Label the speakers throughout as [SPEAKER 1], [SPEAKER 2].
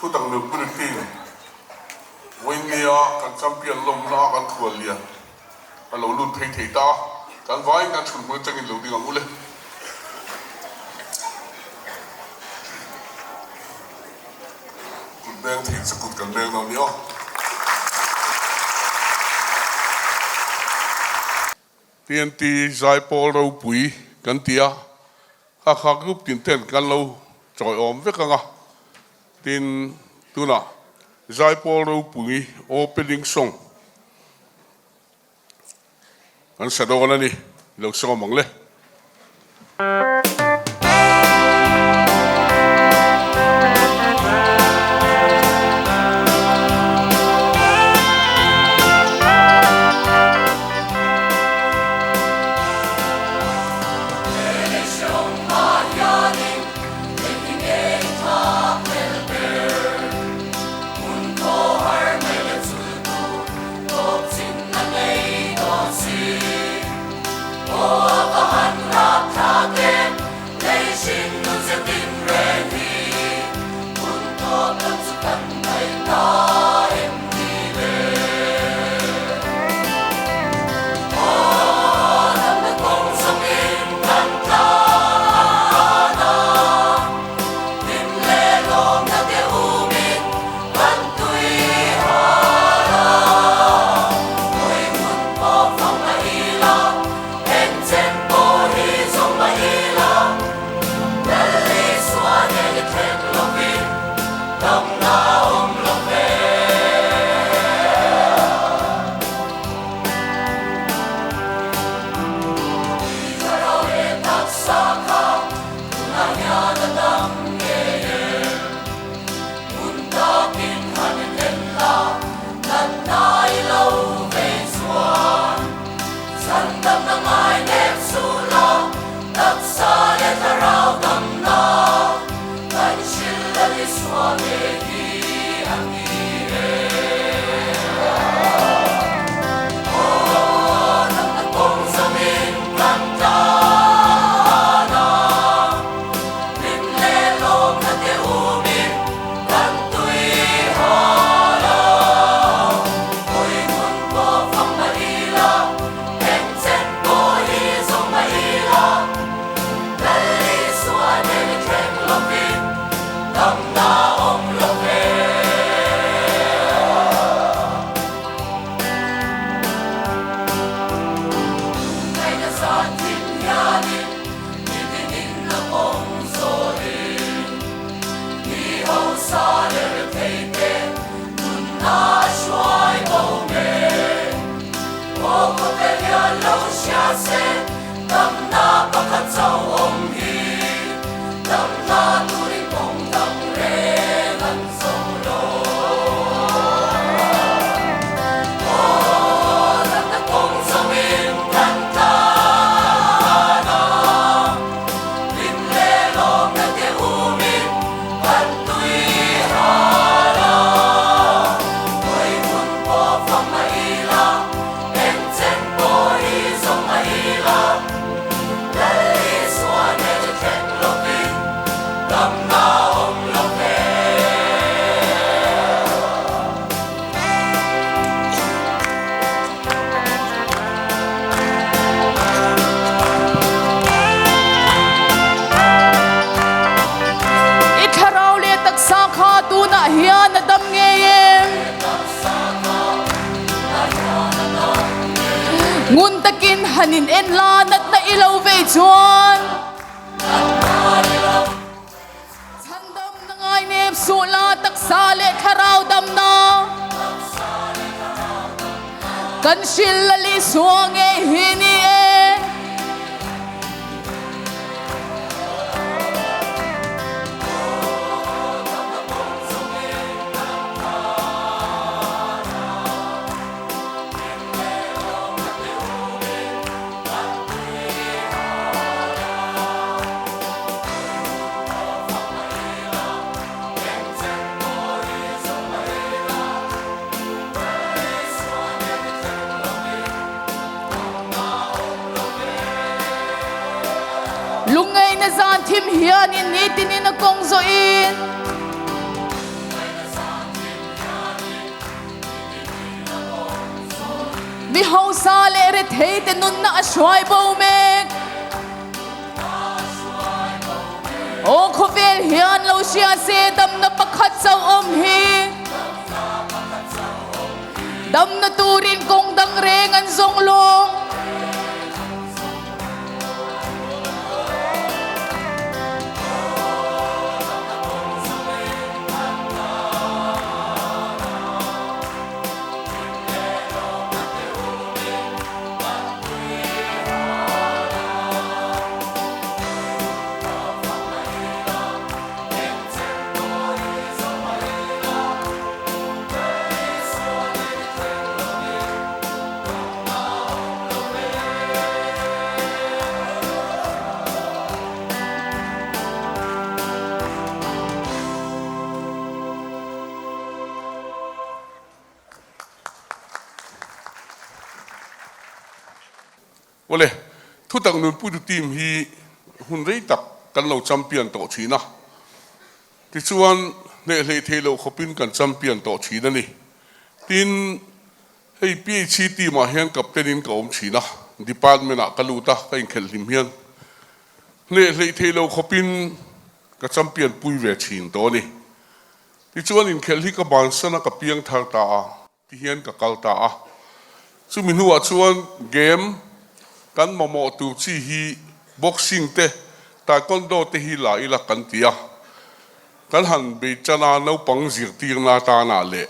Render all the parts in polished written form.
[SPEAKER 1] Thutak nunpui team Vawinia kan champion lawmna a kan thual lian a lo lut phei thei ta a, kan vaiin kan chhun hmun atangin lo ding ang u le. Kut beng thei chu kut kan beng dawn ni aw. TNT Zaipawl ropui kan ti a, kha kha group tin ten kan lo chawiawm vek ang a, tin tunah Zaipawl ropui opening song kan sa dawn a ni, lo sawm ang le.
[SPEAKER 2] I thlarau leh taksa kha tunah hian a dam ngei em? Ngun takin han in en la natna i lo vei chuan. Chhandamna ngai nep suh la taksa leh thlarau damna kan hrilh la Isua ngei hi ni e. Lungngeina zan thim hianin nitinin a kawng zawhin. Mi hausa leh rethei te nunna a hruai bo mek. Aw khawvel hian lo hria se damna pakhat chauh awm hi. Damna turin kawng dang reng an zawng lawng.
[SPEAKER 1] Awle, thutak nunpuitu team hi hun rei tak kan lo champion tawh thin a, tichuan hneh hleih theih loh khawpin kan champion tawh thin a ni. Tin, hei PHC team ah hian captain in ka awm thin a, department ah ka lut a, ka inkhelh hlim hian hneh hleih theih loh khawpin ka champion pui ve thin tawh a ni. Tichuan inkhelh hi ka bansan a, ka piang thar ta a, ti hian ka kal ta a. Chumi hnuah chuan game kan mamawh tur chi hi boxing te, taekwondo te hi la ila kan ti a. Kan han bei tan a, naupang zirtirna atana leh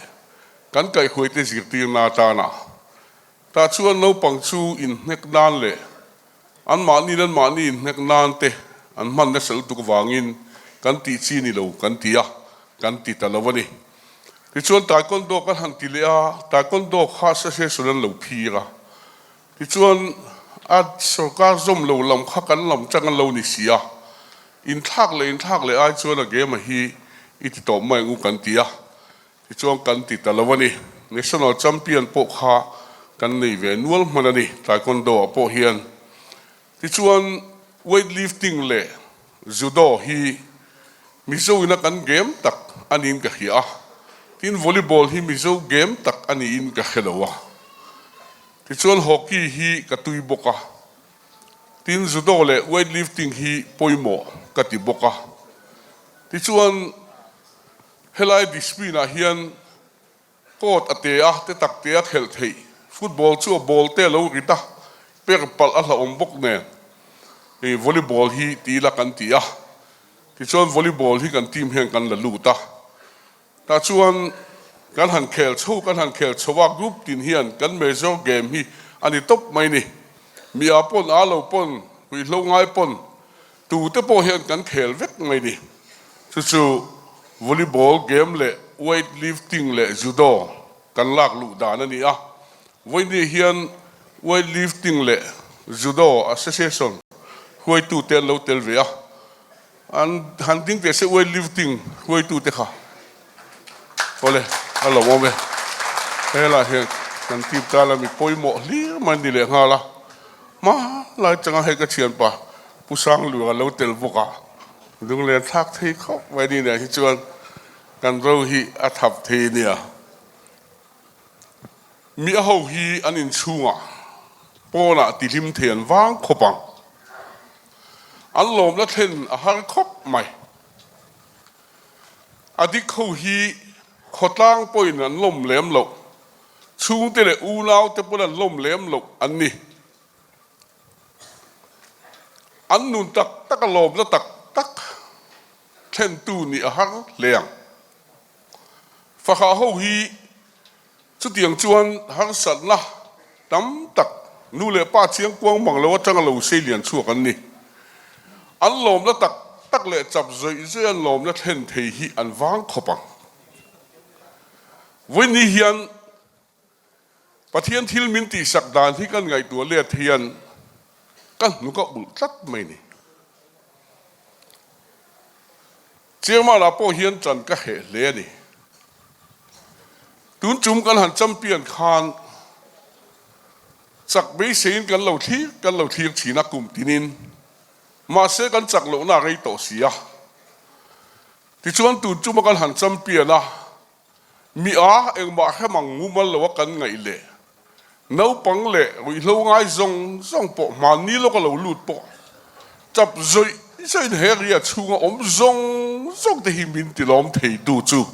[SPEAKER 1] kan kaihhuaite zirtirna atana. Tah chuan naupang chu inhnek nan leh Anmahni leh anmahni inhnek nan te an hman nasa lutuk vangin kan tih chi ni lo kan ti a, kan ti ta lo a ni. Tichuan Taekwondo kan han ti leh a, Taekwondo kha association an lo phir a, tichuan a sorkar zawm lo lam kha kan lam chang an lo ni si a, inthlak leh inthlak leh ai chuan a game a hi i ti tawh mai ang u kan ti a, Tichuan kan ti ta lo a ni. National Champion pawh kha kan nei ve nual hman a ni Taekwondo ah pawh hian. Tichuan Weight lifting leh Judo hi Mizo ina kan game tak a niin ka hria a. Tin Volleyball hi Mizo game tak a niin ka hre lo a. Tichuan Hockey hi ka tui bawk a. Tin Judo leh Weight lifting hi pawimawh ka ti bawk a. Tichuan. Helai discipline ah hian court a te a, te tak te a khelh theih. Football chu a ball te a lo rit a, per palh a hlauhawm bawk nen hei volleyball hi ti ila kan ti a. Tichuan volleyball hi kan team hian kan la lut a. Tah chuan kan han khel chho kan han khel chho a, group tin hian kan major game hi a ni tawp mai ni. Mi a pawn a lo pawn, huihlo ngai pawn Tute pawh hian kan khel vek mai ni. Chu chu volleyball game leh weight lifting leh judo kan lak luh dan a ni a. Vawiini hian weight lifting leh judo association hruaitute an lo tel ve a. An han ding teh se weight lifting hruaitute kha. Awle, a lo awm e. Helaiah hian kan team tana mi pawimawh hlir mai ni leh nghal a. Hmanlai changa hei ka thianpa Pu Sanglua lo tel bawk a, lunglen thlak thei khawp mai ni nen hi chuan kan ro hi a thap thei nia. Mi a ho hi an inchhungah pawnah tihlim thei an vang khawp ang. An lawmna thlen a har khawp mai. A dik ho hi khawtlang pawhin an lawm lem loh, chhungte leh unaute pawn an lawm lem loh an ni. An nun tak tak a lawmna tak tak thlentu nih a har hle ang. Fakhah ho hi chutiang chuan harsatna tam tak nu leh pa chiangkuang mang lo atanga lo seilian chhuak an ni. An lawmna tak tak leh chap zawih zawih an lawmna thlen thei hi an vang khawp ang. Vawiini hian Pathian thil min tihsak dan hi kan ngaihtuah let hian ka hnuk a ulh tlat mai ni. Chairman ah pawh hian ṭan ka hreh hle a ni. Tun ṭum kan han champion khan chak beiseiin kan lo thlir kan lo thlir thin a kum tinin. Mahse kan chak lohna a rei tawh si a. Tichuan tun ṭuma kan han champion a, Mi a engmah hrem ang mumal lo a kan ngaih leh. Naupang leh ruihhlo ngai zawng zawng pawh hmanni lawka lo lut pawh chap zawih zawih in he ria chhunga awm zawng zawng te hi min ti lawm thei tu chu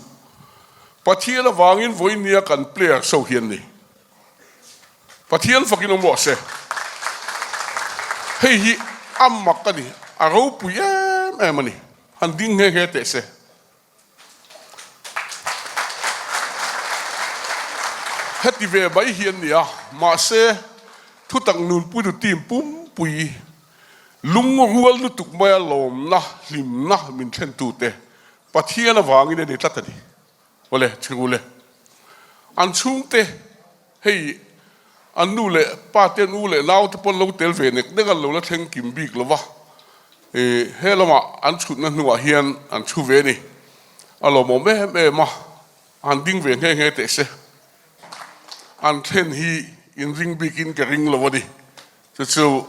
[SPEAKER 1] Pathian avangin vawinia kan player so hian ni. Pathian fakin awm rawh se. Hei hi a mak a ni, a ropui em em a ni. Han ding nghe nghe teh se. Heti ve mai hi an ni a, mahse thutak nunpuitu team pumpui lungrual lutuk maia lawmna, hlimna min thlentute Pathian avangin a ni tlat a ni. Awle, chhingule. An chhungte hei an nu leh pa te an u leh nau te pawn lo tel ve nek nek an lo la thleng kim bik lo va, ih he lamah an chhutna hnuah hian an chhu ve a ni. A lawmawm em em a, han ding ve nghe nghe teh se. An thlen hi inring bikin ka ring lo a ni. Chu chu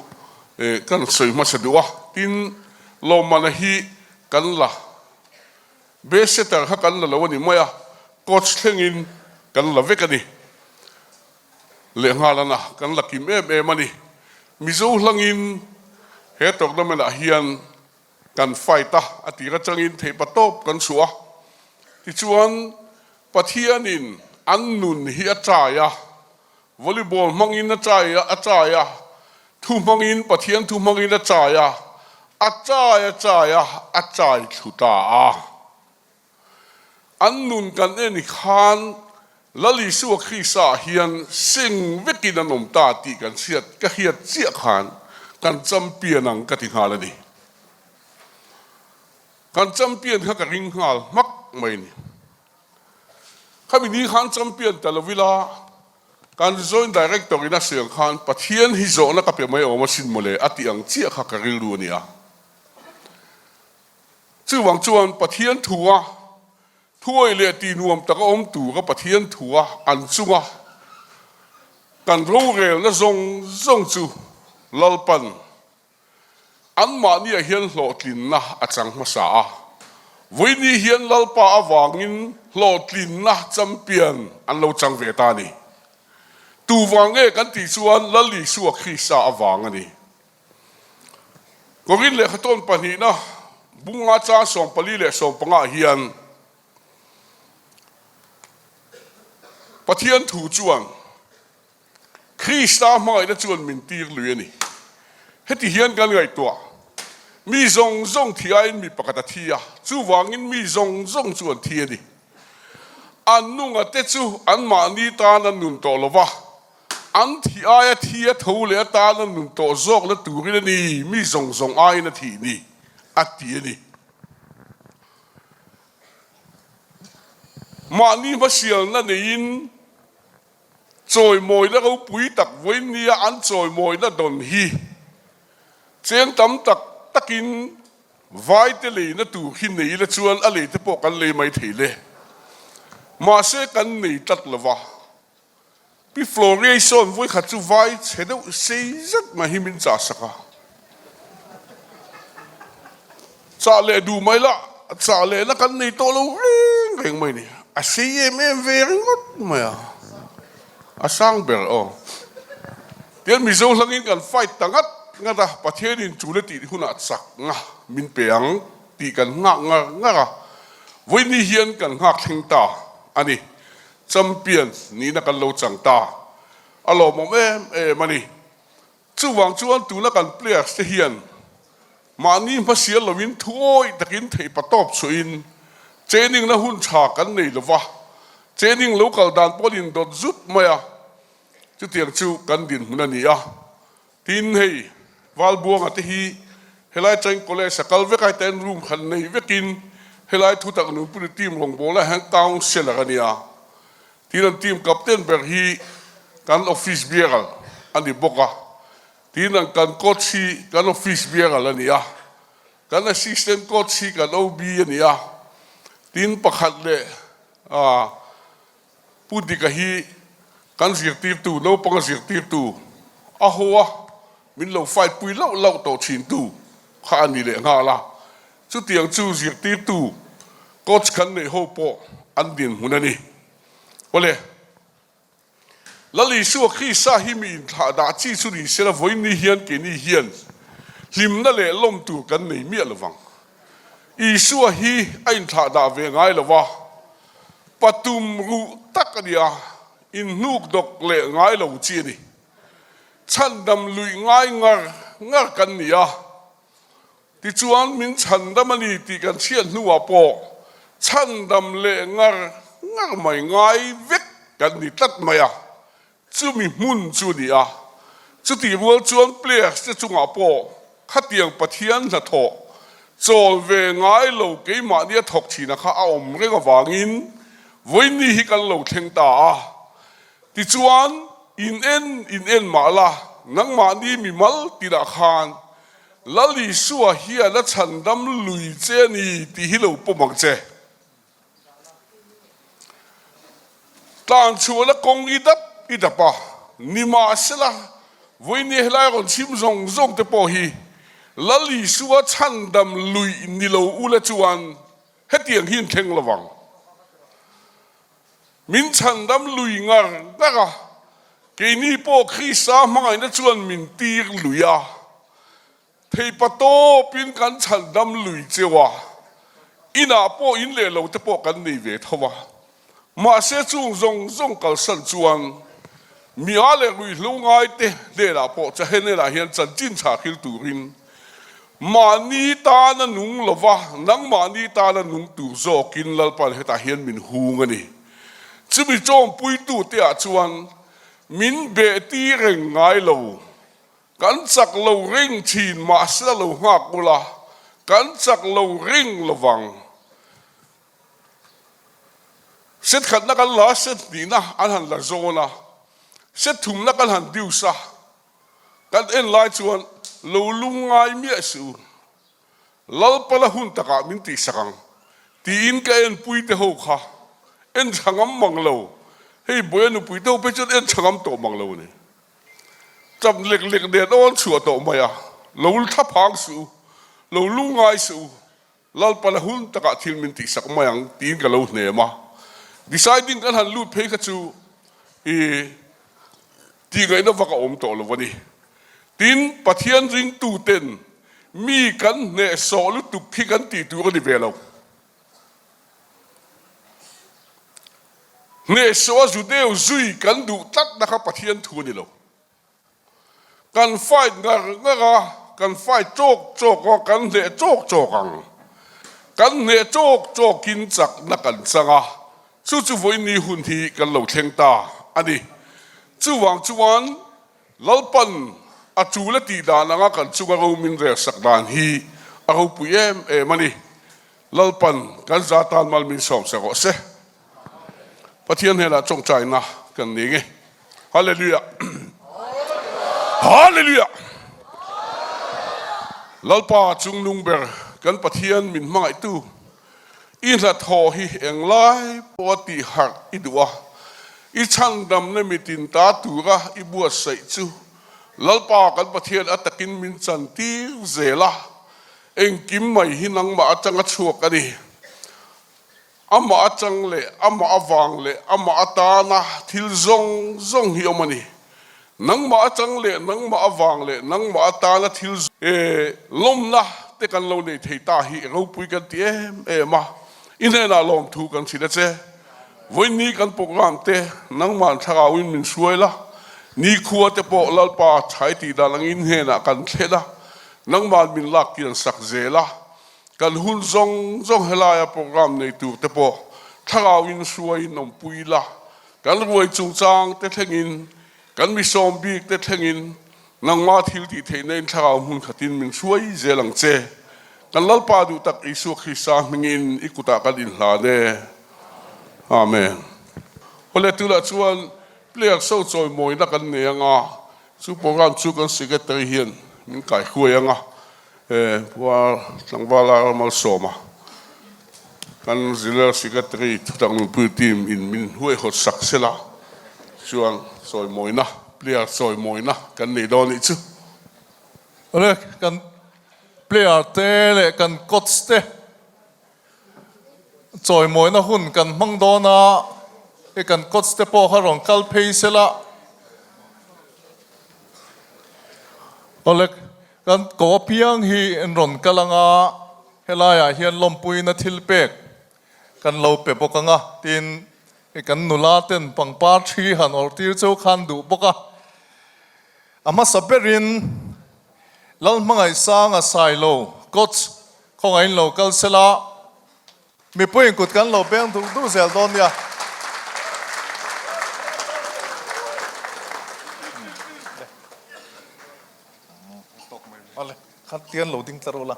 [SPEAKER 1] kan sawi hmasa duh a, tin lawmmana hi kan la Base setter kha kan la lo a ni mai a, coach thlengin kan la vek a ni. Lehnghal ana kan la kim em em a ni. Mizo hlangin he tournament ah hian kan fight a, a tir atangin theihpa tawp kan chhuah a. Tichuan Pathianin an nun hi a chai a, volleyball hmangin a chai a, a chai a, thu hmangin, Pathian thu hmangin a chai a, a chai a chai a, a chai thlu ta a. An nun kan en khan Lal Isua Krista ah hian seng vekin an awm ta tih kan hriat, ka hriat chiah khan kan champion ang ka ti nghal a ni. Kan champion kha ka ring nghal hmak mai a ni. Khami ni khan champion ta lo ila, kan joint director in a sawi ang khan Pathian hi zawhna ka pe mai awm asin mawle a tih ang chiah kha ka rilru a ni a. Chuvang chuan Pathian thua thuawih leh tih nuam taka awm tura Pathian thua an chunga kan rorelna zawng zawng chu Lalpan Anmahniah hian hlawhtlinna a chang hmasa a, vawiini hian Lalpa avangin hlawhtlinna champion an lo chang ve ta a ni. Tu vang nge kan tih chuan Lal Isua Krista avang a ni. Korin lehkhatawn pahnihna bunga chang 14 leh 15 hian Pathian thu chuan, Krista hmangaihna chuan min tir lui a ni. Heti hian kan ngaihtuah, Mi zawng zawng thi aiin mi pakhat a thi a, chuvangin mi zawng zawng chu an thi a ni. An nunga te chu anmahni tan an nun tawh lo va, an thi aia thi a tho leh atan an nun tawh zawkna turin a ni, mi zawng zawng aiin a thih ni, a ti a ni. Mahni hmasialna neiin Chawimawina ropui tak vawinia an chawimawina dawn hi cheng tam tak takin vaite leina tur hi nei ila chuan a leite pawh kan lei mai thei le. Mahse kan nei tlat lo va. Pi Floriai sawn vawikhat chu vai chhe deuh sei zet mai hi min chah sak a. Chah leh duh mai la, chah lehna kan nei tawh lo reng reng mai ni. A sei em em ve ringawt mai a, a sang ber aw. Tian Mizo hlangin kan fight ta ngat ngat a, Pathianin chu le tih hunah chak nga min pe ang tih kan nghak ngar ngar a, vawiini hian kan nghak thleng ta a ni. Champion nihna kan lo chang ta, a lawmawm em em a ni. Chuvang chuan tuna kan players te hian mahni hmasial loin thuawih takin theihpa tawp chhuahin training na hun tha kan nei lova, training lo kal dan pawh an indawt zut mai a, chutiang chu kan dinhmun a ni a. Tin, hei Valbuanga te hi helai atangin college a kal vek a, heta hian room khat nei vekin helai thutak nunpui team rawngbawlah hian counsellor a ni a. Tin an team captain ber hi kan office biaral a ni bawk a, tin an kan coach hi kan office biaral a ni a, kan assistant coach hi kan OB a ni a, tin pakhat leh ah Pu Dika hi kan zirtirtu, naupanga zirtirtu a haw a, min lo fight pui lauh lauh tawh thintu kha a ni leh nghal a, chutiang chu zirtirtu coach kan neih ho pawh an dinhmun a ni. Awle. Lal Isua Krista hi mi inthlah dah chi chu ni sela vawiin hian keini hian hlimna leh lawm tur kan nei miah lovang. Isua hi a inthlah dah ve ngai lo va, patum ruh tak a ni a, inhnuk dawk leh ngai lo chi a ni. Chhandam luih ngai ngar ngar kan ni a, tichuan min chhandam a ni tih kan hriat hnuah pawh chhandam leh ngar ngar mai ngai vek kan ni tlat mai a, chumi hmun chu a ni a. Chutih rual chuan players te chungah pawh khatiang Pathian hnathawh chawl ve ngai lo keimahnia thawk thina kha a awm reng avangin vawiin hi kan lo thleng ta a. Tichuan, in en in en mah la, nangmahni mi mal tinah khan Lal Isua hian a chhandam lui che a ni tih hi lo pawm ang che. Tlan chhuahna kawng i dap i dap a, nimahsela, vawinia helai rawn chhim zawng zawng te pawh hi Lal Isua chhandam lui ni lo ula chuan hetiang hi in thleng lo vang. Min chhandam lui ngar ngar a, keini pawh Krista hmangaihna chuan min tir lui a, theipa tawpin kan chhandam lui cheu a, inah pawh in leh lo te pawh kan nei ve tho a. Mahse chung zawng zawng kalsan chuan mi a leh ruihhlo ngai te hnenah pawh chahenenah hian chanchin chhah hril turin Mahni tana nung lova, nangmahni tana nung tur zawkin Lalpan hetah hian min hung a ni. Chumi chawmpuitute ah chuan min beh ti reng ngai lo. Kan chak lo ring thin mahsela lo nghak ula, kan chak lo ring lovang. Set khatna kan la, set hnihna an han la zawn a, set thumna kan han dius a, Kan en lai chuan lo lungngai miah suh u, Lalpala hun takah min tihsak ang tiin ka enpui te ho kha en tha ngam mang lo, hei Bawia nupui te ho phei chuan en tha ngam tawh mang lo a ni. Chap lek lek nen awn chhuah tawh mai a, lo thla phang suh u, lo lungngai suh u, Lalpala hun takah thil min tihsak mai ang tiin ka lo hnem a. Deciding kan han lut phei kha chu i tih ngaihna vak a awm tawh lo a ni. Tin, Pathian ringtuten mi kan hnehsawh lutuk khi kan tih tur a ni ve lo. Hnehsawh a zu deuh zui kan duh tlatna kha Pathian thu a ni lo. Kan fight ngar ngar a, kan fight chawk chawk a, kan hneh chawk chawk ang. Kan hneh chawk chawkin chakna kan chang a, chu chu vawiin hun hi kan lo thleng ta a ni. Chuvang chuan Lalpan a tul a tih dan anga kan chunga ro min rel sak dan hi a ropui em em a ni. Lalpan kan za tan mal min sawm se rawh se. Pathian hnenah tawngtaina kan nei nge. Hallelujah. Hallelujah. Lalpa chungnung ber kan Pathian min hmangaihtu i hnathawh hi englai pawha tih harh i duh a, i chhandamna mitin ta tura i buatsaih chu Lalpa kan Pathian a takin min chantir zel a, engkim mai hi nangmah atanga chhuak a ni. Amah atang leh amah avang leh amah atana thil zawng zawng hi awm a ni. Nangmah atang leh nangmah avang leh nangmah atana thil lawmna te kan lo nei thei ta hi ropui kan ti em em a, i hnenah lawmthu kan hrilh a che. Vawiinni kan program te nangmah thlarauin min hruai la, nikhua te pawh Lalpa chhai tih dan angin hnenah kan thlen a, nangmah min lak kian sak zel a. Kan hun zawng zawng helaia program nei tur te pawh thlarau in hruaiin awmpui ila, kan ruai chungchang te thlengin, kan misawm bik te thlengin nangmah thil tih theihna in thlarau hmun khatin min hruai zel ang che. Kan Lalpa duh tak Isua Krista hmingin i kutah kan inhlan e. Amen. Awle tunah chuan player so chawimawina kan nei anga, chu program chu kan secretary hian min kaihruai anga, He Puar tlangvala Ramalsawma kan General Secretary thutak nunpui team in min huaihawt sak sela chuan chawimawina, player chawimawina kan nei dawn nih chu.
[SPEAKER 3] Awle, kan player te leh kan coach te chawimawina hun kan hmang dawn a, hei kan coach te pawh kha rawn kal phei sela. Awle, kan ko apiang hi an rawn kal anga helaiah hian lawmpuina thil pek kan lo pe bawk anga tin kan nula ten pangpar thi han awrh tir cheu khan duh bawk a. A hmasa berin Lalhmangaihsanga Sailo coach khawngaihin lo kal sela Mipuiin kut kan lo peng duh duh zel dawn nia. Khat tian lo ding tlar ula.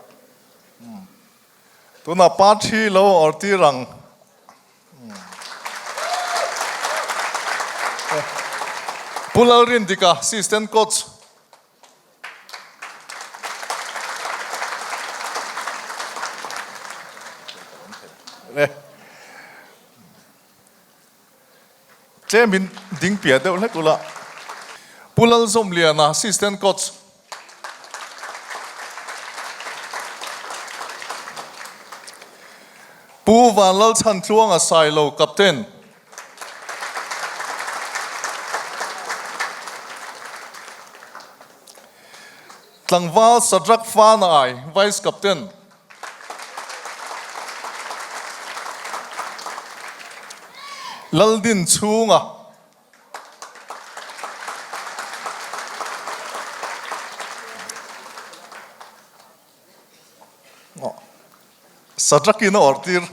[SPEAKER 3] Tunah pa thi lo awr tir ang. Pu Lalrindika, Assistant Coach. Tlem in ding piah deuh hlek ula. Pu Lalzawmliana, Assistant Coach. Pu Vanlalchhantluanga Sailo, Captain. Tlangval Sadrak Fanai, Vice Captain. Laldin chhunga. Sadrakin a awrh tir.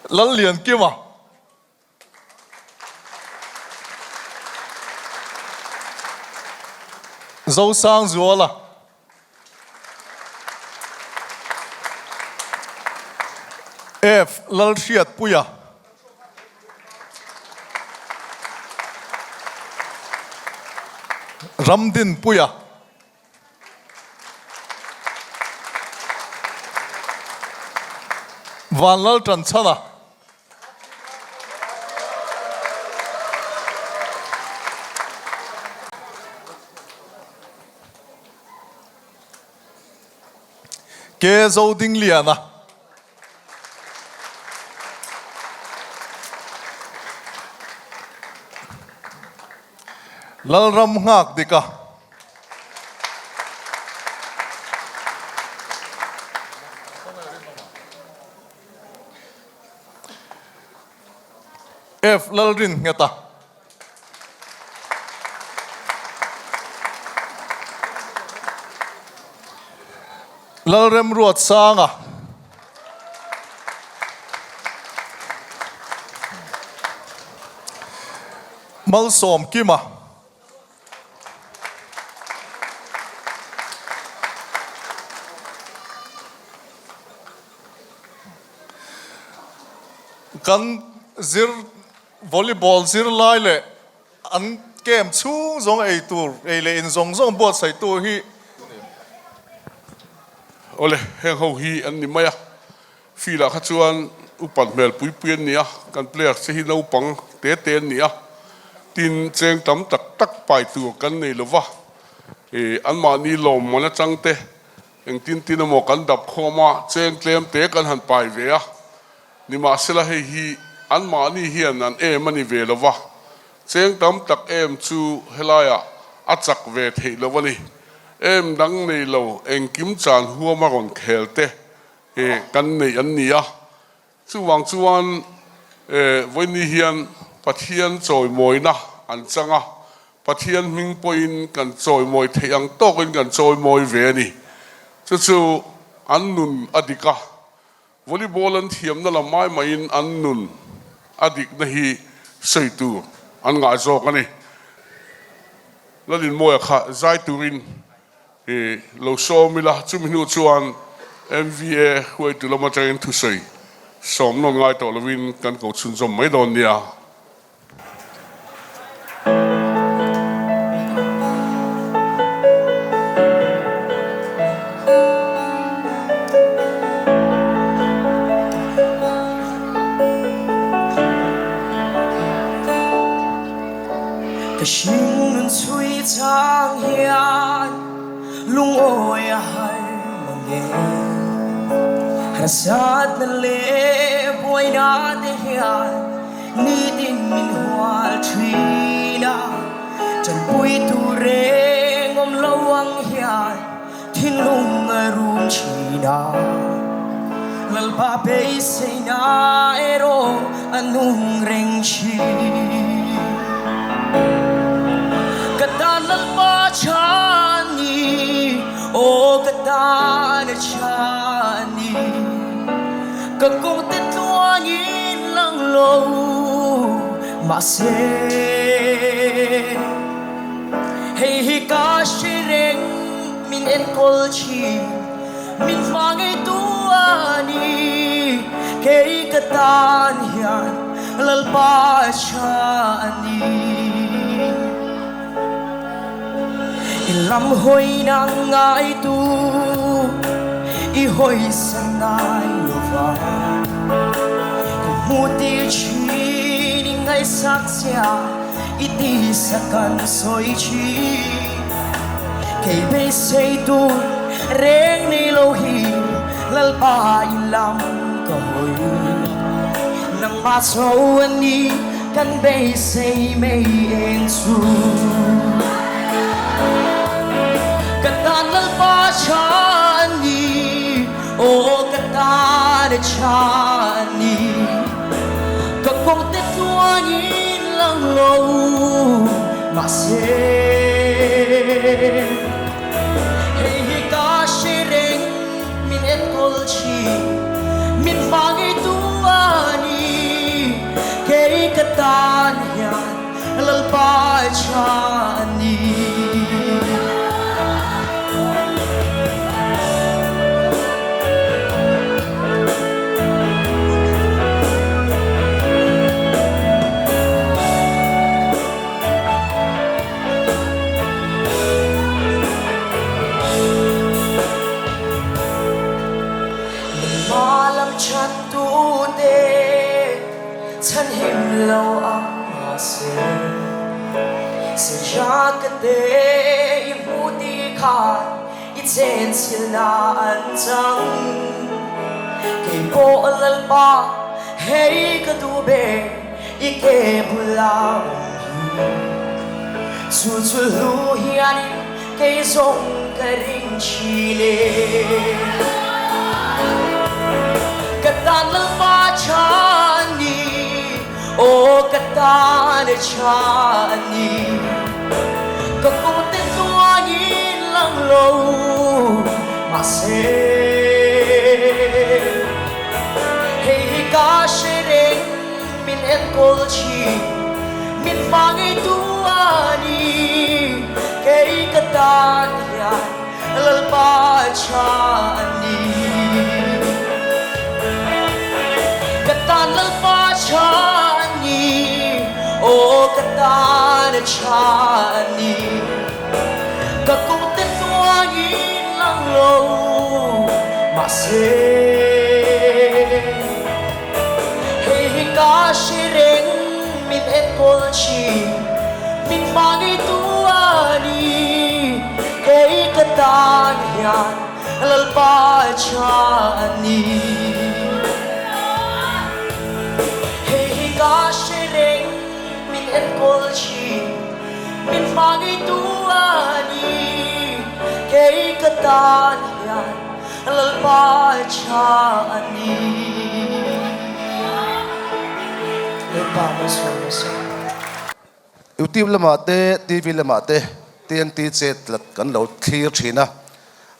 [SPEAKER 3] Lalliankima. Zosangzuala. F Lalhriatpuia. Ramdinpuia. Vanlal Tanchhana. Ke Zodingliana. Lalram nghak dik a. F Lalrin nghet a. Lalremruatsanga. Malsawmkima. Kan zir Volleyball zirlai leh an camp chhung zawng ei tur ei leh in zawng zawng buatsaihtu hi.
[SPEAKER 1] Awle, heng ho hi an ni mai a, field ah kha chuan upat hmel pui pui an ni a, kan players te hi naupang te te an ni a, tin cheng tam tak tak pai tur kan nei lova, ih anmahni lawmman atang te engtin tin emaw kan dap khawm a, cheng tlem te kan han pai ve a, Nimahsela hei hi anmahni hian an em a ni ve lo va, cheng tam tak em chu helaiah a chak ve theih loh a ni. Em dang nei lo engkim chan huama rawn khel te kan neih an ni a. Chuvang chuan vawiini hian Pathian chawimawina an chang a, Pathian hming pawhin kan chawimawi theih ang tawkin kan chawimawi ve a ni. Chu chu an nun a dik a. Volleyball an thiamna lam mai maiin an nun a dikna hi sawi tur an ngah zawk a ni. Lalinmawia kha zai turin i lo sawm ila, chumi hnu chuan MVA hruaitu lam atangin thusawi sawm nawn ngai tawh lovin kan ko chhunzawm mai dawn nia.
[SPEAKER 4] Ka hringnun chhui chang hian lungawi a har mang e. Harsatna leh buaina te hian Nitin min hual thin a, Tanpui tu reng awm lo ang hian thinlung a rum thin a, Lalpa beiseina erawh a nung reng thin. Ka tan Lalpa chhani, aw ka tan a chhani, ka kawngte tluangin lang lo. Mahse, hei hi ka hre reng, min enkawl thin, min hma ngeitu a ni. Kei ka tan hian Lalpa tha a ni. I lam hawina ngaitu i hawisa ngai lo va, ka hmu tir thin i ngaihsak chia i tisa kan sawi thin. Kei beisei tur reng nei lo hi Lalpa i lam ka hawi, nangmah cho a ni kan beisei mai eng chu. Ka tan Lalpa tha a ni, aw ka tan a tha a ni. Ka kawngte tluangin lang lo mahse, hei hi ka hre reng min enkawl thin, min hma ngeitu a ni. Kei ka tan hian Lalpa tha a ni. Nangmah lam chantute chhanhim lo ang mahse, Sihra ka te i hmu ti khan i chenchilhna an chang. Kei pawh Lalpa hei ka duh ber i ke bula awm hi. Chu chu hlu hianin Kei zawng ka ring thin e. Ka tan Lalpa tha a ni, aw ka tan tha a ni. Ka kawngte tluangin lang lo mahse, hei hi ka hre reng min enkawl thin, min hma ngeitu a ni. Kei ka tan hian Lalpa tha a ni. Ka tan Lalpa tha a ni, aw ka tan tha a ni. Ka kawngte tluangin lang lo mahse, Hei hi ka hre reng min enkawl thin, min hma ngeitu a ni. Kei ka tan hian Lalpa tha a ni. Hei hi ka hre reng min enkawl thin, min hma ngeitu a ni. Kei ka tan hian Lalpa tha a ni. Lalpa malsawm rawh se.
[SPEAKER 5] Youtube lamah te, TV lamah te TNT chet tlat kan lo thlir thin a.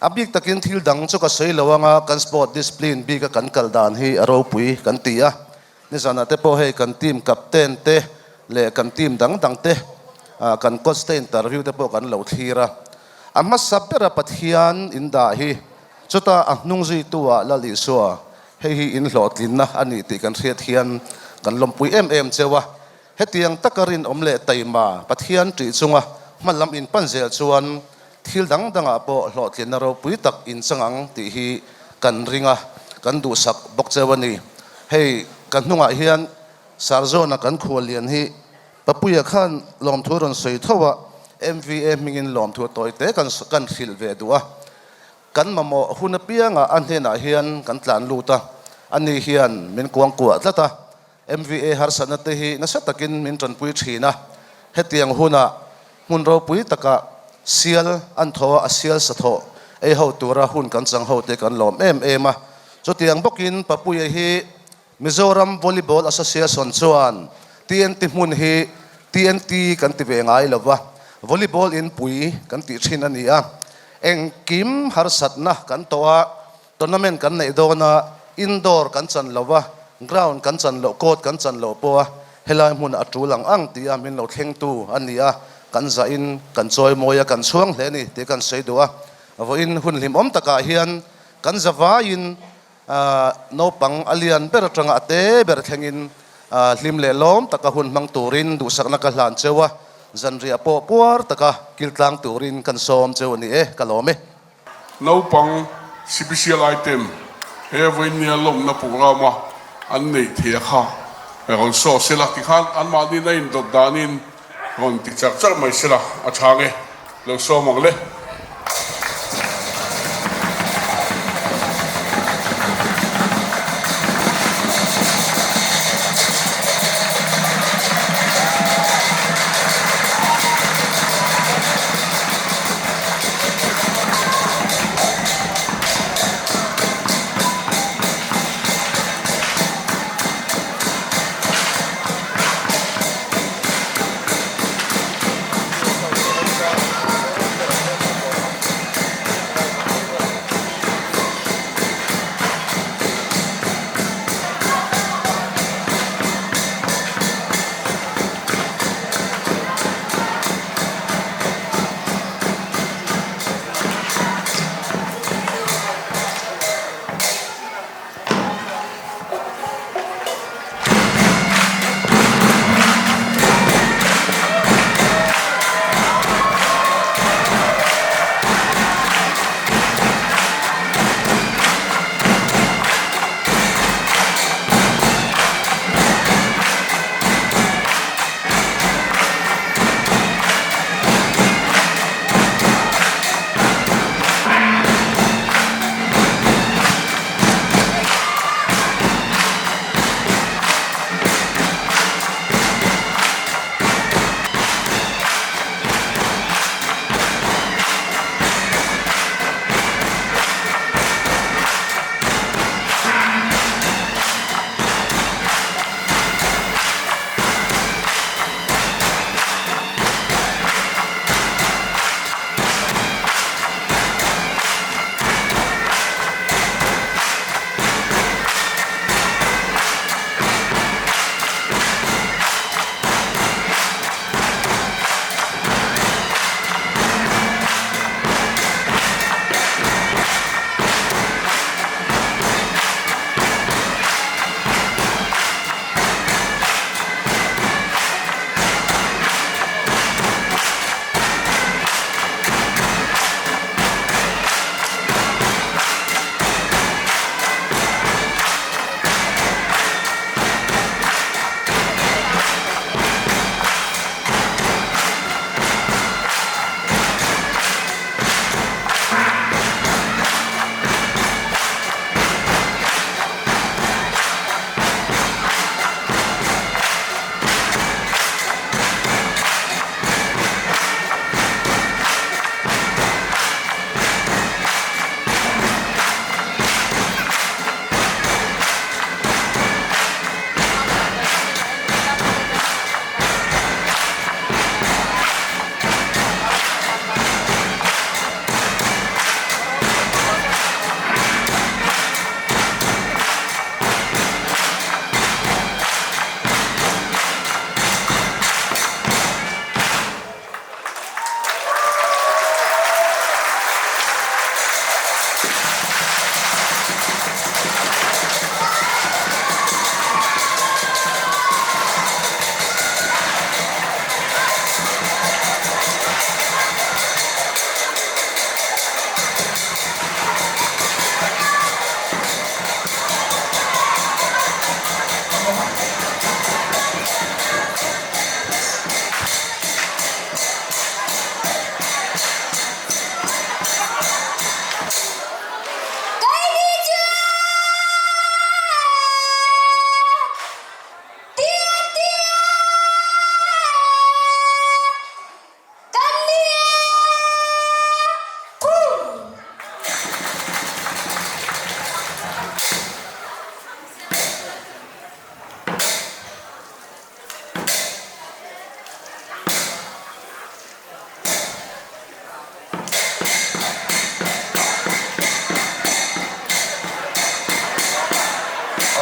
[SPEAKER 5] A bik takin thil dang chu ka sawi lo anga kan sport discipline bika kan kal dan hi a ropui kan ti a. Nizanah te pawh hei kan team captain te leh kan team dang dang te kan coach te interview te pawh kan lo thlir a. A hmasa bera Pathian in dah hi chuta a hnung zuitu ah Lal Isua hei hi in hlawhtlinna a ni tih kan hriat hian kan lawmpui em em cheu a. Hetiang taka rinawm leh taima Pathian ṭih chunga hma lam in pan zel chuan thil dang dangah pawh hlawhtlinna ropui tak in chang ang tih hi kan ring a, kan duhsak bawk cheu a ni. Hei ka hnungah hian Sarzawna kan khuallian hi Papuia khan lawmthu rawn sawi tho a, MVA hmingin lawmthu tawi te kan kan hrilh ve duh a. Kan mamawh hun apiangah a hnenah hian kan tlan lut a, ani hian min kuangkuah tlat a. MVA harsatna te hi nasa takin min tanpui thin a, hetiang hunah Hmun ropui takah sial an thaw a, a sial sathawh ei ho tura hun kan chang ho te kan lawm em em a. Chutiang bawkin Papuia hi Mizoram Volleyball Association chuan TNT hmun hi TNT kan ti ve ngai lo va, Volleyball inpui kan tih thin a ni a. Engkim harsatna kan tawh a, Tournament kan neih dawn a, indoor kan chan lo va, ground kan chan loh, court kan chan loh pawh a, helai hmun a tul ang ang tih a min lo thlengtu a ni a, kan zahin kan chawi mawi a, kan chhuang hle a ni tih kan sawi duh a. Vawiin hun hlimawm takah hian kan zavaiin naupang a lian ber atanga a te ber thlengin hlim leh lawm taka hun hmang turin duhsakna ka hlan cheu a, zanriah pawh puar taka kiltlang turin kan sawm cheu a ni e, ka lawm e.
[SPEAKER 1] Naupang sipisial item he vawinia lawmna program a an neih thei a kha rawn saw sela tikhan anmahni na indawt danin rawn ti char char mai sela a chhang e lo sawm ang le.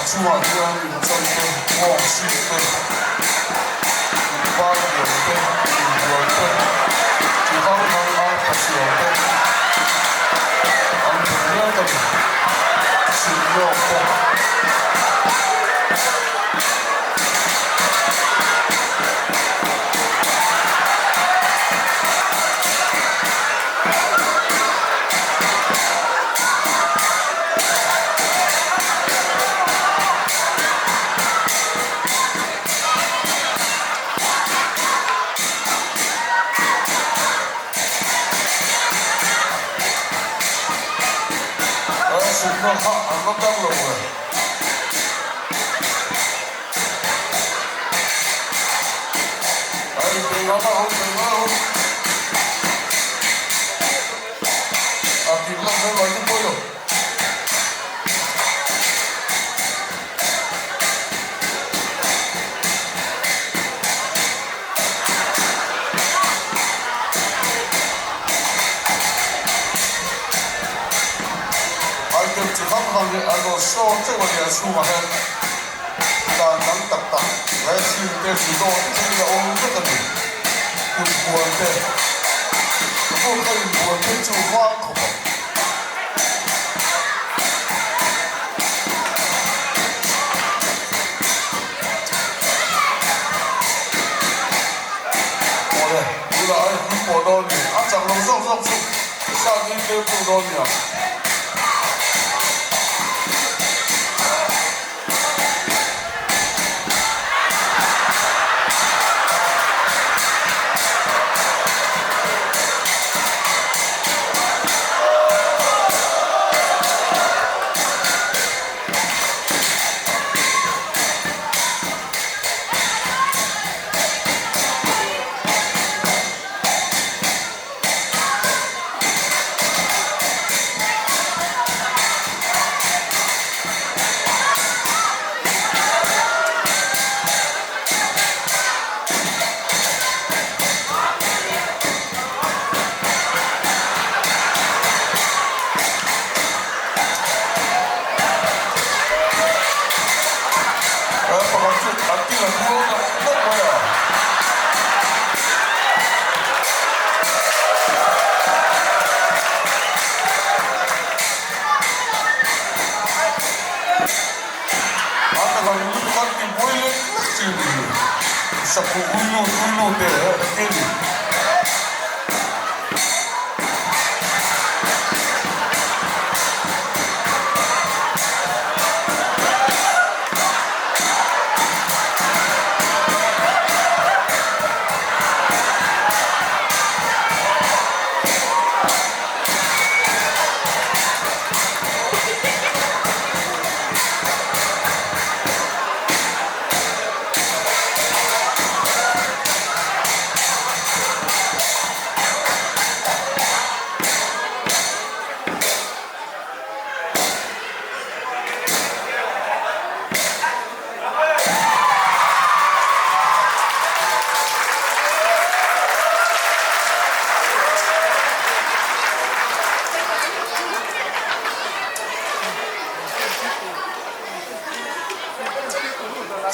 [SPEAKER 1] chungah hian inchang te, nghawng sik te, inpar lian te, inbual te, chi hrang hrang arpa siam te an hmu mek a ni. Silhlawk te. Sukna kha an la dang lo e. Ai, bei ngam a ho, bei ngam a ho. A kim lak zel mai chu pawi lo. Item chi hrang hrang hi an rawn show teuh a nia chhungah hian dan dang tak tak wrestling te judo te thlengin a awm vek a ni. Kut buan te vur kha inbuan phei chu vang khawp ang. Awle, tunah ai hlim pawh dawn ni. A chak lo zawk zawk chu sat in tlem puk dawn nia. Pakhat chu an ti la kual tak tak mai a. An ta lang lutuk an ti buai lek lek chi ni hi. Sakhuh ui lut ui lut e he ni.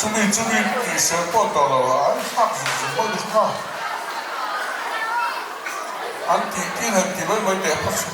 [SPEAKER 1] Chumi chumi tihsel pawh tawh lo a, an thlak zung zung mai ni kha. An tih tir han ti mai mai teh phawt chu.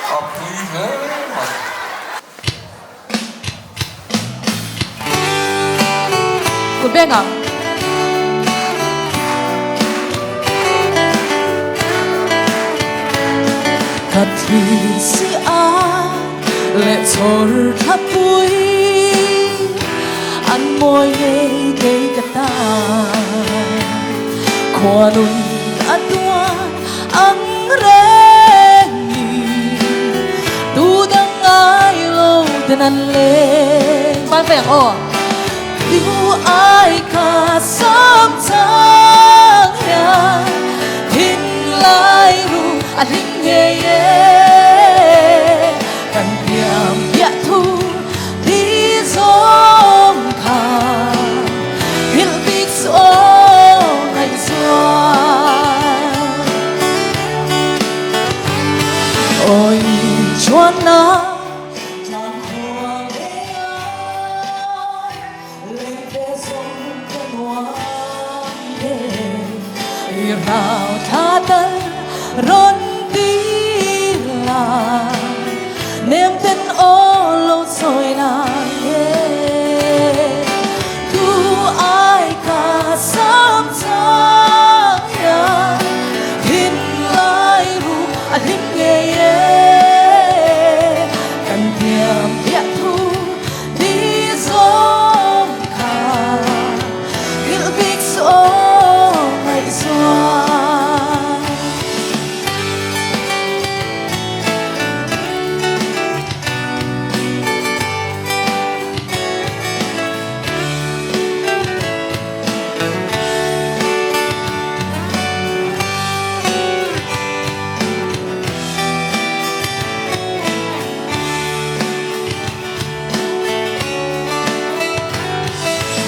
[SPEAKER 1] A pui hle mai.
[SPEAKER 2] Kut beng ang. Ka thli si a leh chhawr thla pui an mawi ngei kei ka ta khuanun a tuar ang reng ni tu dang ngai lo ten an leng ban ve ang aw Yêu ai cả sớm thang hian thin lai ru a hlim ngei e kan thiam piah thu đi zawng kha hrilh bik chu aw ngaihzual Ôi chuan na tlang khua nghe ai lên te sông te nuam nge rào tha tal ron ti la nem ten o lo soi na nge tu ai cả sớm thang hian thin lai ru a hlim ngei e kan thiam piah thu đi zawng kha hrilh bik chu aw ngaihzual.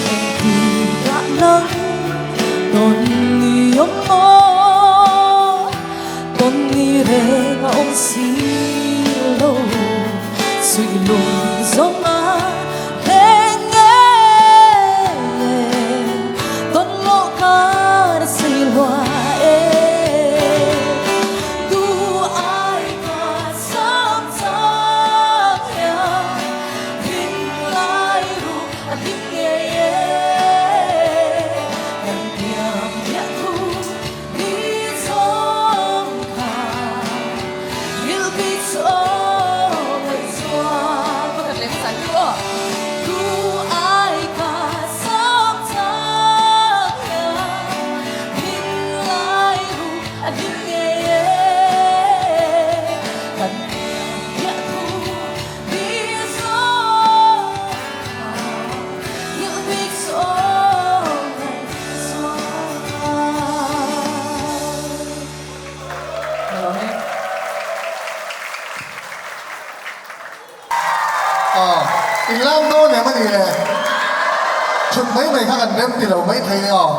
[SPEAKER 2] Engtikah nang tawn ni awm maw tawn ni reng a awm si lo suih lung zawng a leng nge tawn lo kar sei lua e tu ai cả sớm thang hian thin lai ru a hlim ngei e kan thiam piah thu đi zawng kha hrilh bik chu aw ngaihzual pakhat leh hmasa chu aw tu ai cả sớm thang hian thin lai ru a hlim ngei e kan thiam piah thu đi zawng kha hrilh bik chu aw ngaihzual. Hello.
[SPEAKER 6] Aw, in lam dawn em a ni le? Thut mai mai kha kan rem ti lo mai thei e aw.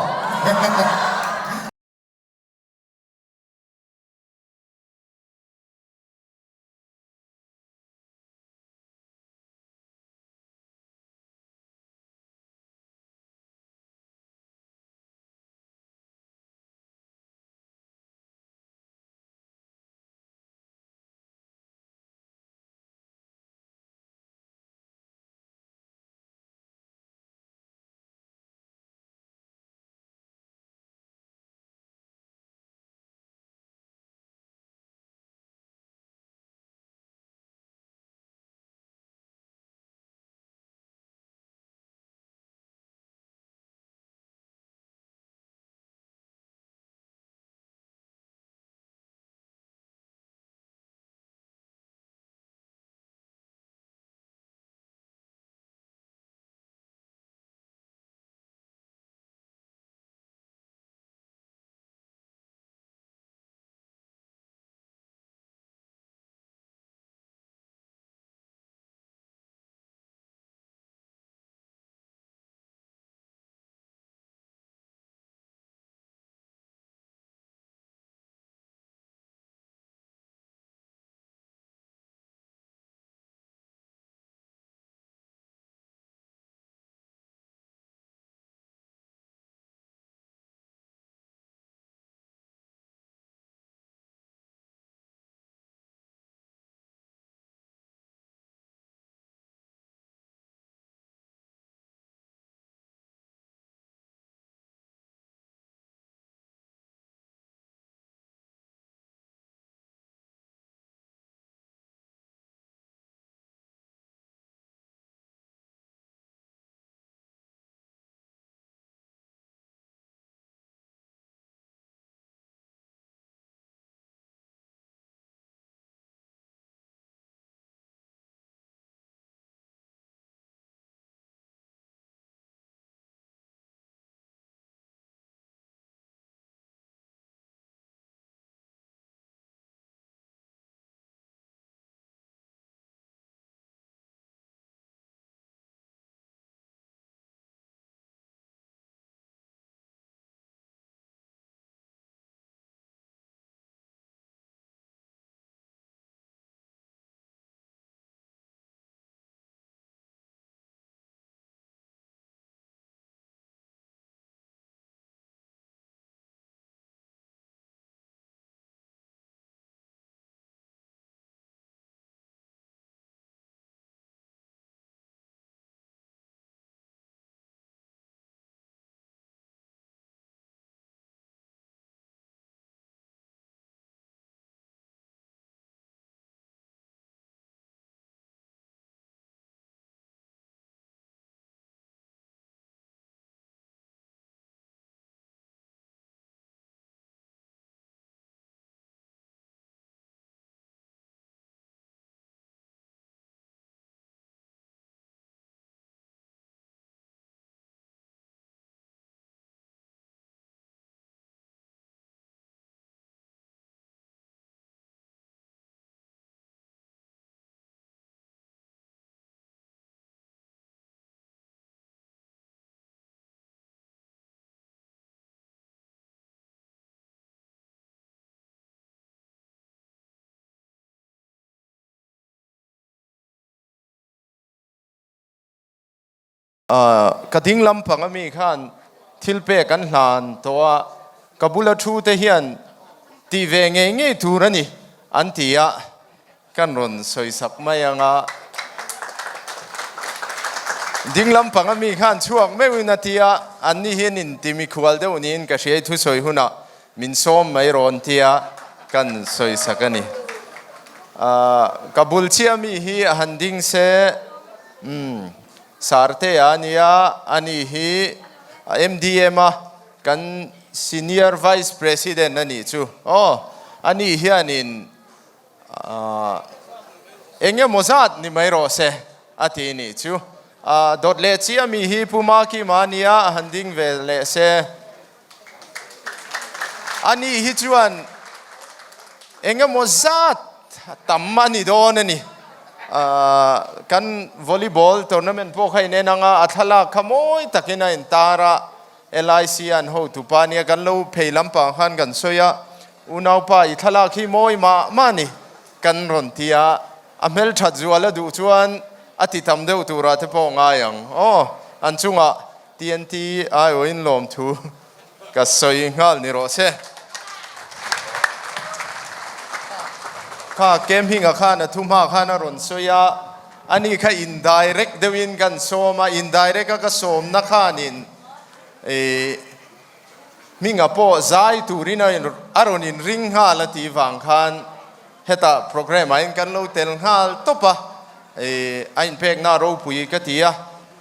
[SPEAKER 7] Ka ding lampang ami khan thil pek an hlan tawh a, ka bula thu te hian tih ve ngei ngei tur a ni an ti a, kan rawn sawisak mai ang a. Ding lampang ami khan chhuak meuhin a ti a, anni hian inti mikhual deuh niin ka hria i thusawi hunah min sawm mai rawn ti a, kan sawisak a ni. Ka bul chiah mi hi a han ding se, umm. Sartea a nia, ani hi MDM a kan Senior Vice President a nih chu aw. Ani hianin eng emaw zat ni mai rawh se a ti nih chu. Dawt leh chiah mi hi Pu Makima a nia, a han ding ve leh se. Ani hi chuan eng emaw zat tam a ni dawn a ni. Kan volleyball tournament pawh kha inen ang a, a thlalak kha mawi takin a intar a, LIC an hotupa nia kan lo phei lampang khan kan sawi a, unaupa i thlalak hi mawi mah mah a ni kan rawn ti a, a hmelthat zual a duh chuan a ti tam deuh turah te pawh ngai ang aw, an chungah TNT aiawhin lawmthu ka sawi nghal ni rawh se. Kha Kem Hinga khan a thu hma khan a rawn sawi a, ani kha indirect deuhin kan sawm a, indirect a ka sawmna khanin ih Hminga pawh zai turin a rawn inring nghal a tih vang khan Hetah programme ah in kan lo tel nghal tawp a, a inpekna ropui ka ti a,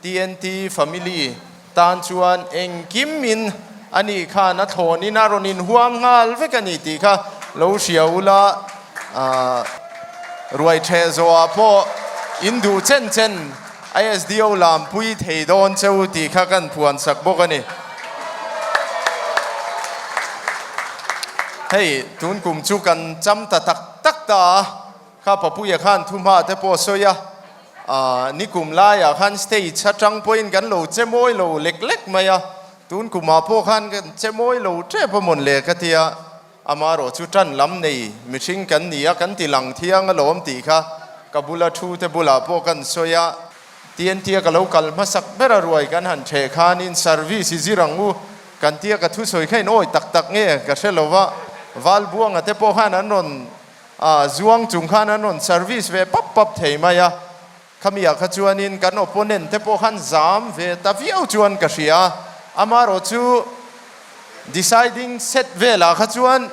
[SPEAKER 7] TNT family tan chuan engkim in a nih khan a thlawn in a rawn inhuam nghal vek a ni tih kha lo hria ula, ruai theh zawhah pawh in duh chen chen ISDO lampui thei dawn cheu tih kha kan phuan sak bawk a ni. Hei, tun kum chu kan cham ta tak tak ta a, kha Papuia khan thuhma te pawh a sawi a, aah nikum laiah khan stage atang pawhin kan lo che mawi lo lek lek mai a, tun kumah pawh khan kan che mawi lo tep a mawn le ka tia. Amaherawh chu tan lam nei mihring kan ni a, kan ti lang thiang alawm tih kha ka bula thu te bulah pawh kan sawi a. TNT a ka lo kal hmasak ber a ruai kan han theh khanin service i zir ang u kan tia ka thusawi kha in awi tak tak nge ka hre lo va, Valbuanga te pawh khan an rawn zuang chung khan an rawn service ve pap pap thei mai a, khamiah kha chuanin kan opponent te pawh khan zam ve ta viau chuan ka hria a, amaherawh chu deciding set velah kha chuan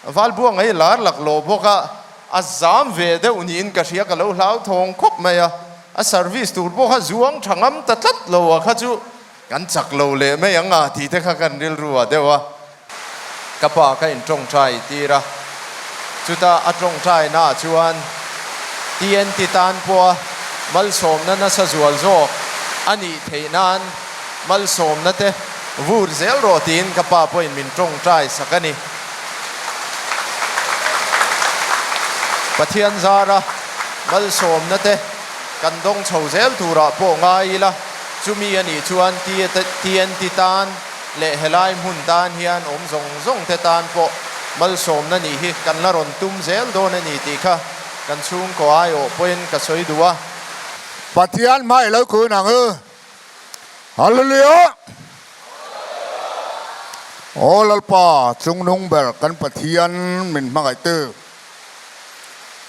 [SPEAKER 7] Valbuanga hi lar laklawh bawk a, a zam ve deuh niin ka hria, ka lo hlauthawng khawp mai a, a service tur pawh kha zuang tha ngam ta tlat lo a kha chu kan chak lo leh mai ang a tih te kha kan rilru ah deuh a. Ka pa ka intawngtai tir a, chuta a tawngtaina ah chuan TNT tan pawha malsawmna nasa zual zawk a nih theih nan malsawmna te vur zel rawh tiin ka pa pawhin min tawngtai sak a ni. Pathian zara malsawmna te kan dawng chho zel turah pawh ngai ila, chumi a nih chuan TNT tan leh helai hmun tan hian awm zawng zawng te tan pawh malsawmna nih hi kan la rawn tum zel dawn a ni tih kha kan chhungkaw aiawh pawhin ka sawi duh a.
[SPEAKER 8] Pathian hmai lo kun ang u. Hallelujah! Aw Lalpa chungnung ber kan Pathian min hmangaihtu.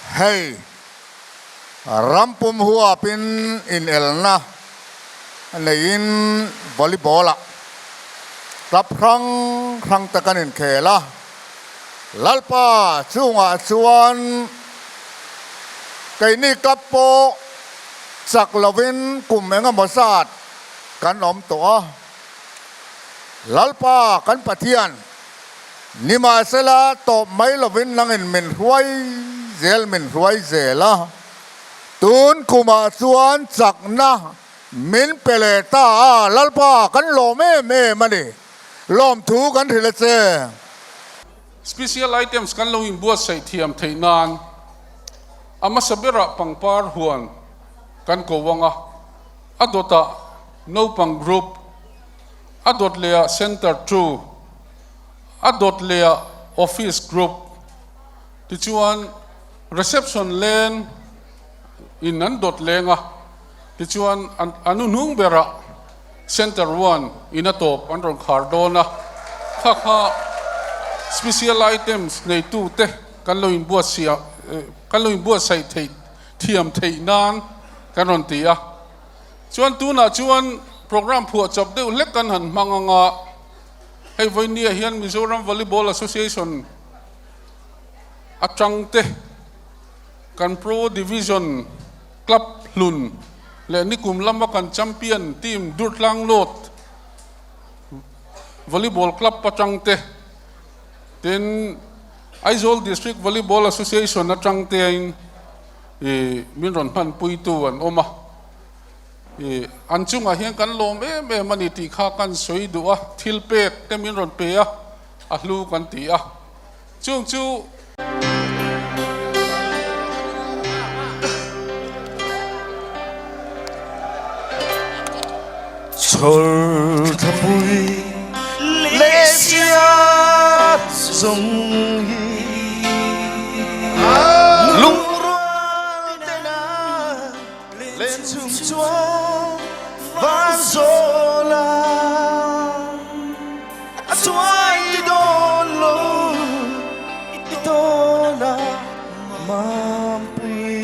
[SPEAKER 8] Hei rampum huapin inelna neiin volleyball ah club hrang hrang te kan inkhel a, Lalpa chungah chuan keini club pawh chak lovin kum engemaw zat kan awm tawh a, Lalpa kan Pathian nimahsela tawp mai lovin nangin min hruai zel min hruai zel a, tun kumah chuan chakna min pe leh ta a, Lalpa kan lawm em em a ni, lawmthu kan hrilh a che.
[SPEAKER 9] Special items kan lo inbuatsaih thiam theih nan a hmasa berah pangpar huan kan ko ang a, a dawtah naupang group, a dawt lehah center two, a dawt lehah office group, tichuan reception leng in an dawt leng a, tichuan an hnuhnung berah. Center One in a tawp an rawn khar dawn a, kha kha Special Items neitute kan lo inbuatsia kan lo inbuatsaih theih thiam theih nan kan rawn ti a. Chuan tunah chuan Programme phuah chawp deuh hlek kan han hmang ang a, hei vawinia hian Mizoram Volleyball Association atangte kan Pro Division Club hlun leh nikum lama kan champion team Durtlang North Volleyball Club atangte, tin Aizawl District Volleyball Association atangtein ih min rawn hmanpuitu an awm a. Ih an chungah hian kan lawm em em a ni tih kha kan sawi duh a, thil pek te min rawn pe a, a hlu kan ti a. Chung chu.
[SPEAKER 10] Chhawr thlapui leh siat zawng hi lungrual tena len chung chuan van zawl a. A chuai ti dawn lo i tawn a mampui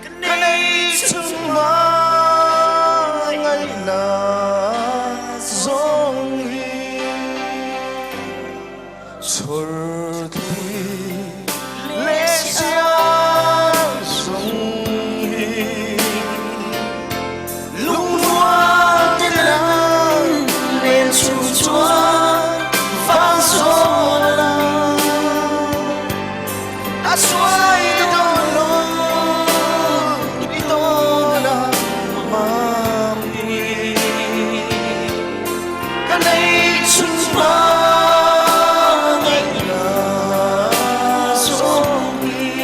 [SPEAKER 10] Ka nei chung hmangaihna zawng hi Chhawr thupui leh siang zawng hi Lungrual te lang len chung chuan vang zawn a A suai dawn lo i tawn a mampui Ka nei chhun hmangaihna zawng hi.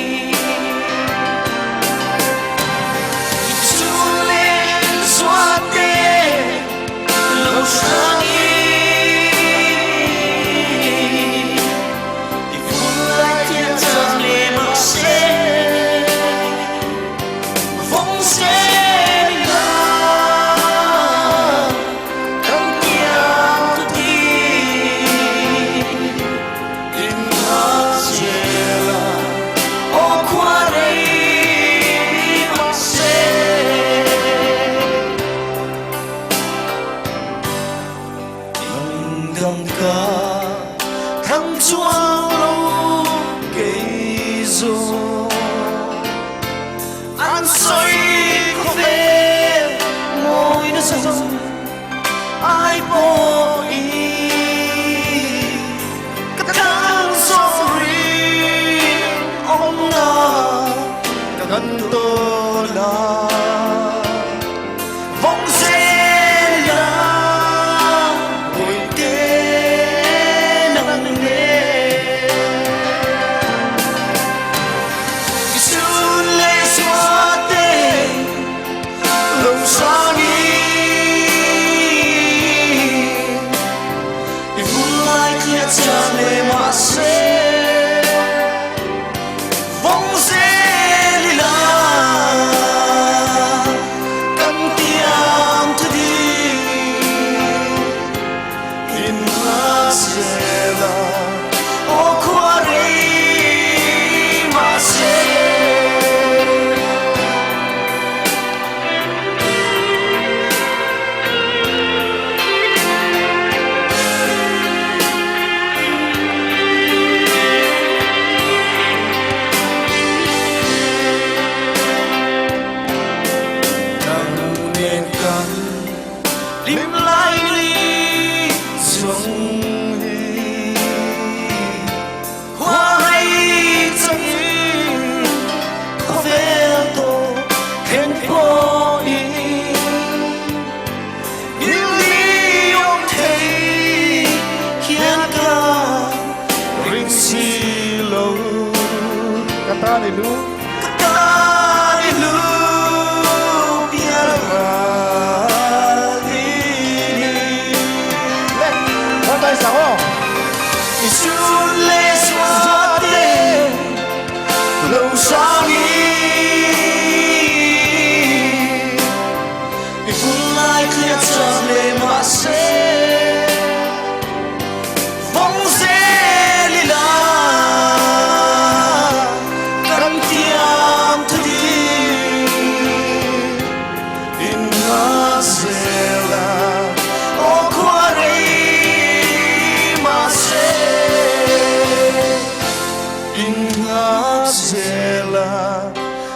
[SPEAKER 10] Min nghak zel a,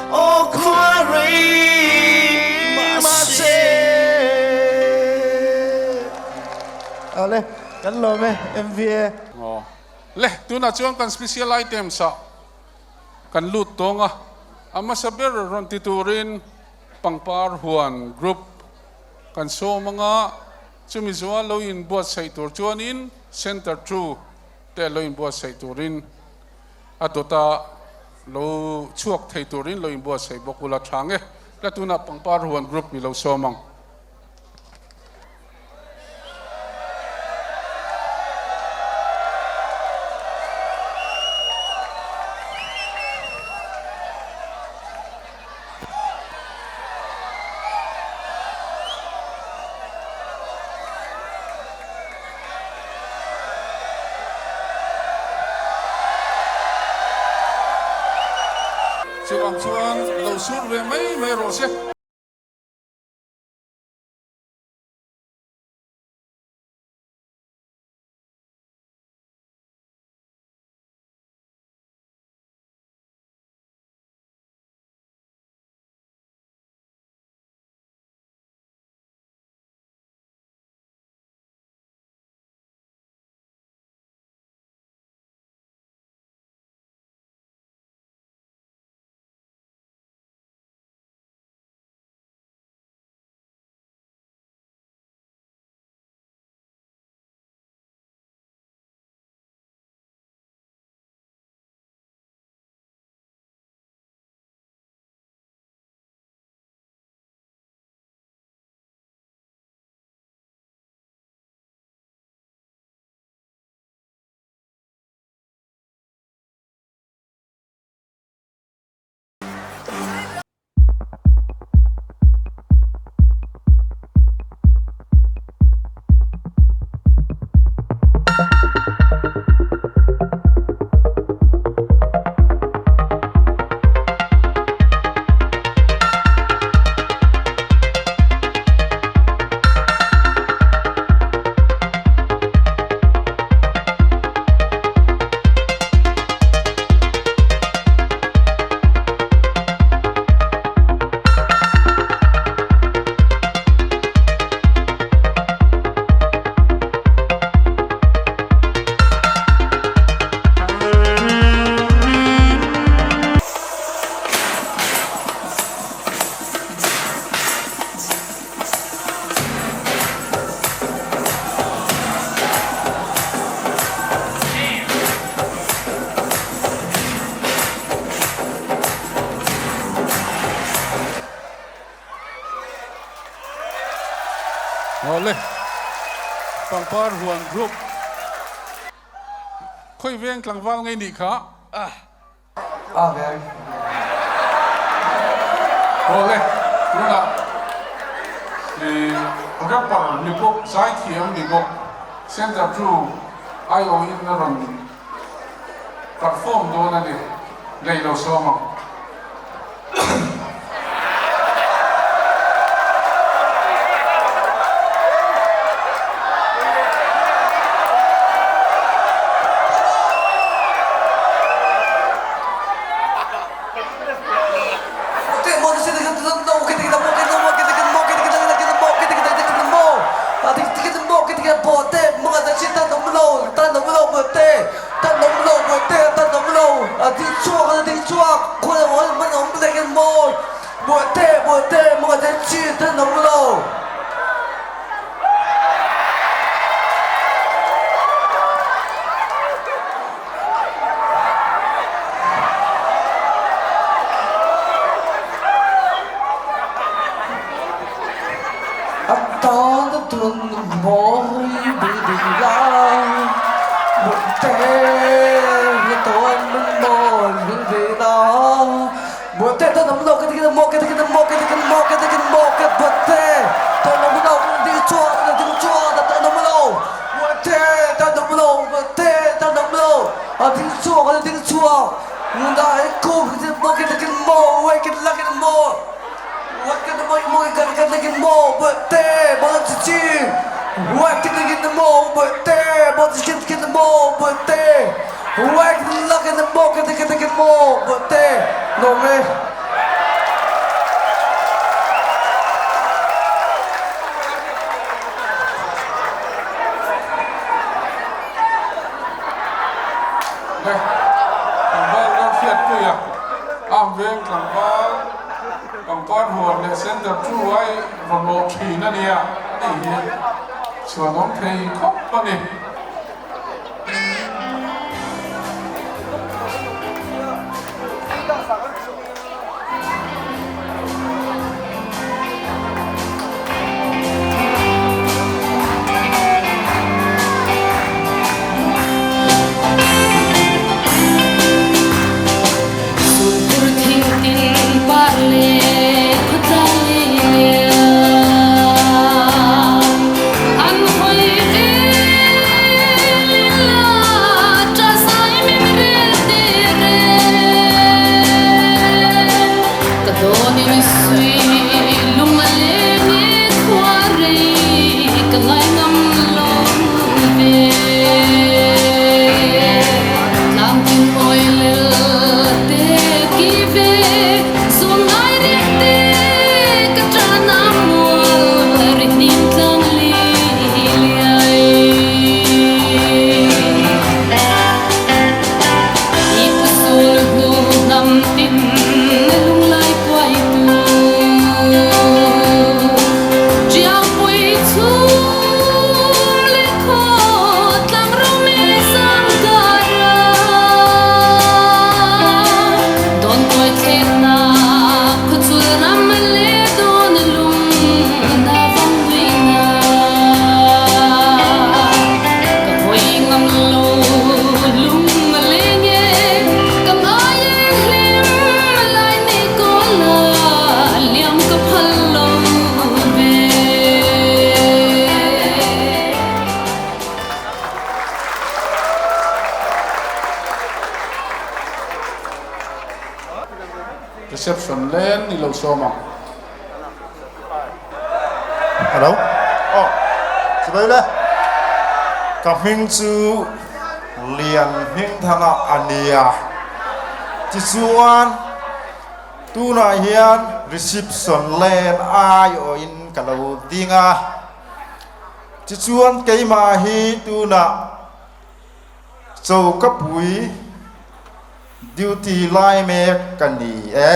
[SPEAKER 10] aw khua rei mahse.
[SPEAKER 6] Awle, kan lawm e MVA.
[SPEAKER 9] Aw le, tunah chuan kan special items ah kan lut tawng a, a hmasa ber rawn ti turin pangpar huan group kan sawm anga chumi zual lo inbuatsaih tur chuanin center two te lo inbuatsaih turin a dawta lo chhuak thei turin lo inbuatsaih bawk ula tha nge la tunah pangpar huan group i lo sawm ang. Chuvang chuan lo sur ve mai mai rawh se. Awle, pangpar huan group khawi veng tlangval ngei nih kha.
[SPEAKER 11] Amen.
[SPEAKER 9] Awle, tunah i rapper ni bawk, zaithiam ni bawk, center crew aiawhin a rawn perform dawn a ni, lei lo sawm ang.
[SPEAKER 11] Wag luck in the book in the ticket mo te lawm e.
[SPEAKER 9] Le tlangval ram hriat pui a, am veng tlangval pangpar huan leh center chu ai rawn awh thin a nia tih hi chhuan awm thei khawp a ni. Reception len ni lo sawm ang.
[SPEAKER 12] Hello. Oh. Chibai le. Ka hming chu Lian Hmingthanga a nia. Tichuan tunah hian reception len aiawhin ka lo ding a. Tichuan keimah hi tunah Chokapui duty lai mek ka ni e.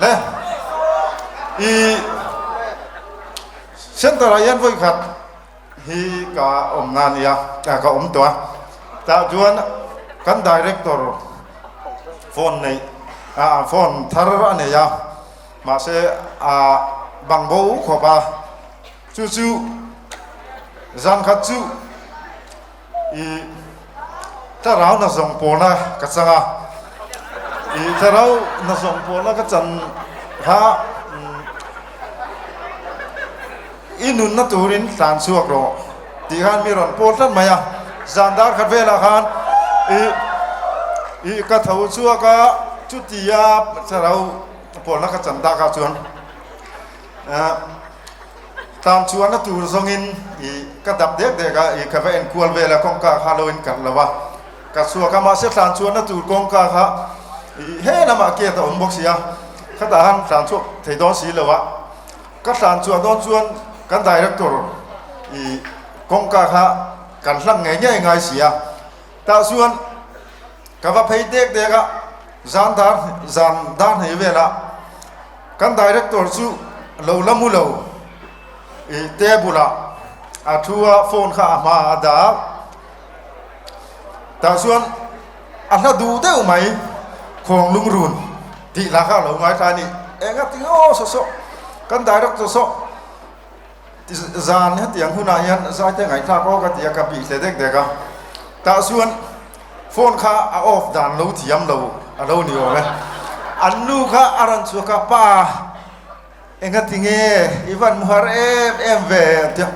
[SPEAKER 12] Le i center ah hian vawi khat hi ka awm na nia ka awm tawh a tah chuan kan director phone neih ah phone thar a nei a mahse a bang bo khawp a. Chu chu zan khat chu i thlarau na zawng pawlna ka chang a, i thlarau na zawng pawlna ka chan kha i nunna turin tlan chhuak rawh tih khan mi rawn pawl tlat mai a, zan dar khat velah khan i i ka tho chhuak a, chutia thlarau pawlna ka chan takah chuan. Tlang chuan a tur zawngin i ka dap dek dek a, i ka va enkual vel a, kawngka kha lo in kalh lo a, ka chhuak a, mahse tlan chuan a tur kawngka kha i he lamah gate a awm bawk si a, khatah khan tlan chhuak thei dawn si lo a, ka tlan chhuah dawn chuan kan director i kawngka kha kan hlang ngei ngei ngai si a, tah chuan ka va phei dek dek a, zan dar zan dar hnih velah. Kan director chu lo la mu lo i table ah a thu a, phone kha a hma ah a dah a, tah chuan a hla duh deuh mai khawng lungrun tih lah kha a lo ngaithla a ni, eng a ti aw saw saw kan director saw zan hetiang hunah hian zaite ngaihthlak aw ka ti a, ka bih hle dek dek a, tah chuan phone kha a off dan lo thiam lo a lo ni awm e, an nu kha a rawn chhuak a, pa enga ti nge i van mu har em em ve a ti a,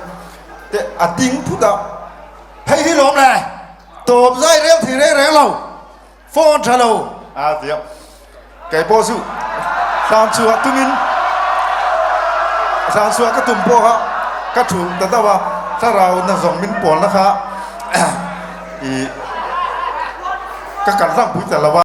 [SPEAKER 12] te a ding phut a, hei hi lawm le tawp zai reng thei reng reng lo. Phone tha lo a ti a, kei pawh chu hlan chhuah tumin hlan chhuah ka tum pawh kha ka thu ta deuh a, thlarau na zawng min pawl na kha i Ka kal hlangpui ta lo a.